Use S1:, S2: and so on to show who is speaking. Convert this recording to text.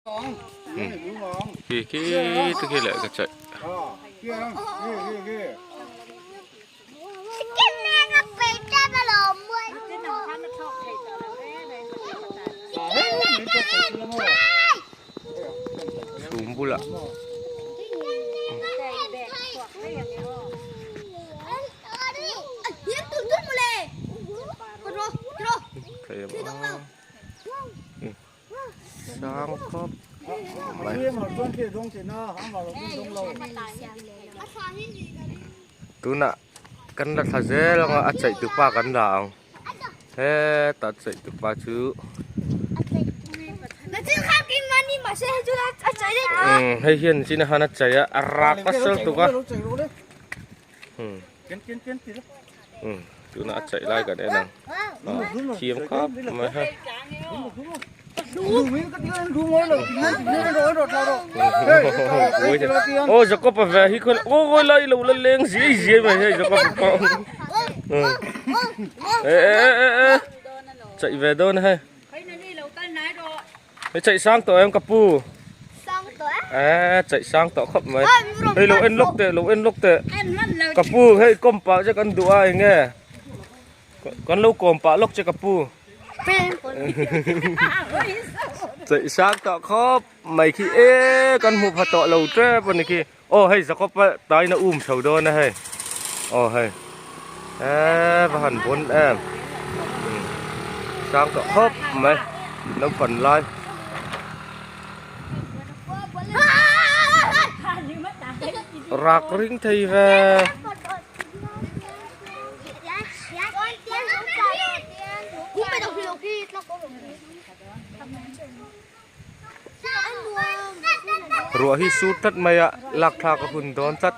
S1: Khi khi te khi leh ka chaih. Chhum bulah. Sang khawp mai. Tunah kan la thla zel anga a chaih tupa kan la ang hetah chaih tupa chu umm hei hian chin a han a chaih a a rak nasa lutuk a umm tunah a chaih lai kan en ang thiam khawp mai ha. Aw Jacob a ve hi khawn aw aw lai lo la leng ziai ziai mai hei Jacob a pawh e e e e chaih ve dawn hei hei chaih sang tawh em ka pu e chaih sang tawh khawp mai hei lo en lawk teh lo en lawk teh ka pu hei kawm pah che kan duh a eng nge. Kan lo kawm pah lawk che ka pu. Chaih sang tawh khawp mai khi e kan hmuh pha tawh lo tep a ni khi. Aw hei Jacob a tain a um chho dawn a hei. Aw hei e va han bawn em. Sang tawh khawp mai naupang lai. Rak ring thei ve. Ruah hi sur tlat mai a lak thlak a hun dawn tlat.